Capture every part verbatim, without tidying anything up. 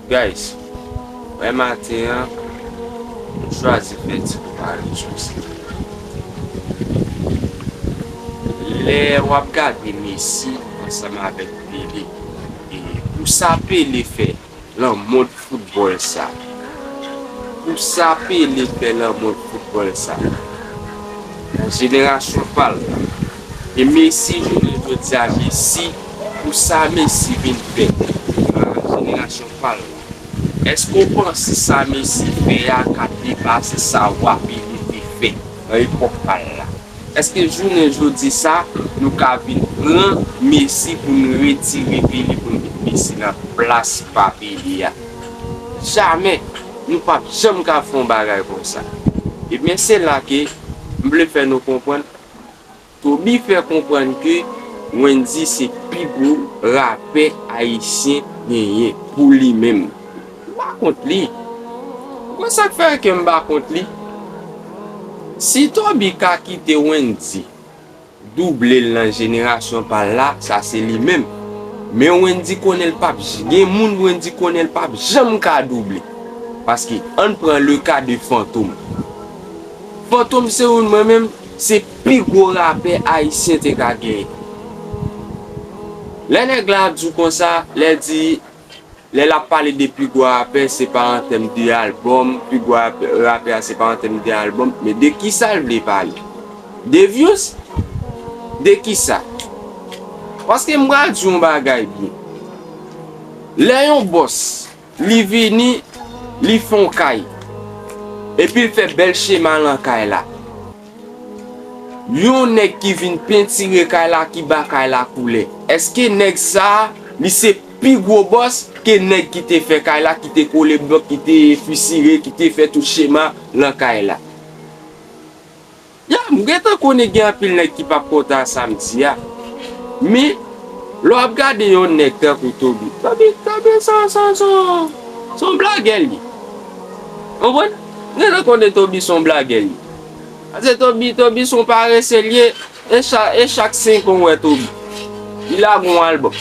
Guys, wè maten an, m chwazi fè ti konparezon sa. Lè w ap gade Messi ansanm avèk Pele, e pou sa Pele fè nan mond foutbòl sa, pou sa Pele fè nan mond foutbòl sa, nan jenerasyon pa l la, e Messi jounen jodi a, Messi, pou sa Messi vin fè nan jenerasyon pa l la, èske w panse sa Messi fè a ka depase sa Pele te fè nan epòk pa l la? Èske jounen jodi sa, nou ka vin pran Messi pou n retire Pele, pou n met Messi nan plas pa Pele a? Jamè! Nou p ap janm ka fè yon bagay konsa. Ebyen, se la ke m vle fè nou konprann. Toby fè konprann ke Wendyy se pi gwo rapè ayisyen genyen pou li menm. M pa kont li. Ou konn sa k fè ke m pa kont li? Si Toby ka kite Wendyy double l nan jenerasyon pa l la, sa se li menm. Men Wendyy konnen l p ap j-, gen moun Wendyy konnen l p ap janm ka double. Paske, ann pran le ka de Fantom. Fantom se youn mwen menm, se pi gwo rapè ayisyen te ka genyen. Lè nèg la ap di w konsa, lè di, lè l ap pale de pi gwo rapè, se pa an tèm de albòm, pi gwo rapè, rapè a se pa an tèm de albòm, men de kisa l vle pale? De views? De kisa? Paske m pral di yon bagay byen. Lè yon bòs, li vini, li fè yon kay, epi l fè bèl chema lan kay la. Yon nèg ki vin pentire kay la, ki ba kay la koulè. Èske nèg sa a, li se pi gwo bòs ke nèg ki te fè kay la, ki te kole blòk, ki te fisire, ki te fè tout chema lan kay la? Ya, m gentan konnen gen anpil nèg ki p ap kontan a sa m di a. Men, lè w ap gade yon nèg tankou Toby, Toby, Toby se, se, se, se yon blagè li ye. Konprann? M gentan konnen Toby se yon blagè li ye. Paske Toby, Toby se yon parese li ye. E cha-, e chak senk an w wè Toby, li lage yon albòm.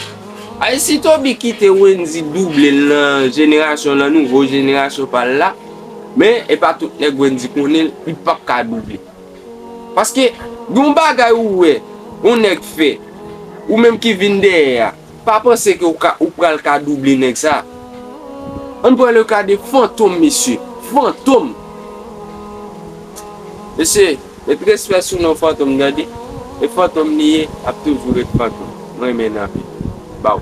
Ay, si Toby kite Wendyy double l nan jenerasyon, nan nouvo jenerasyon pa l la, men e pa tout nèg Wendyy konnen l, li p ap ka double. Paske, yon bagay ou wè, yon nèg fè, ou menm ki vin dèyè a, pa panse ke ou ka, ou pral ka double nèg sa. Ann pran le ka de Fantom, mesye. Fantom! Mesye, met respè sou non Fantom, tande? E Fantom li ye, ap toujou ret Fantom. Mwen renmen n anpil. Baw.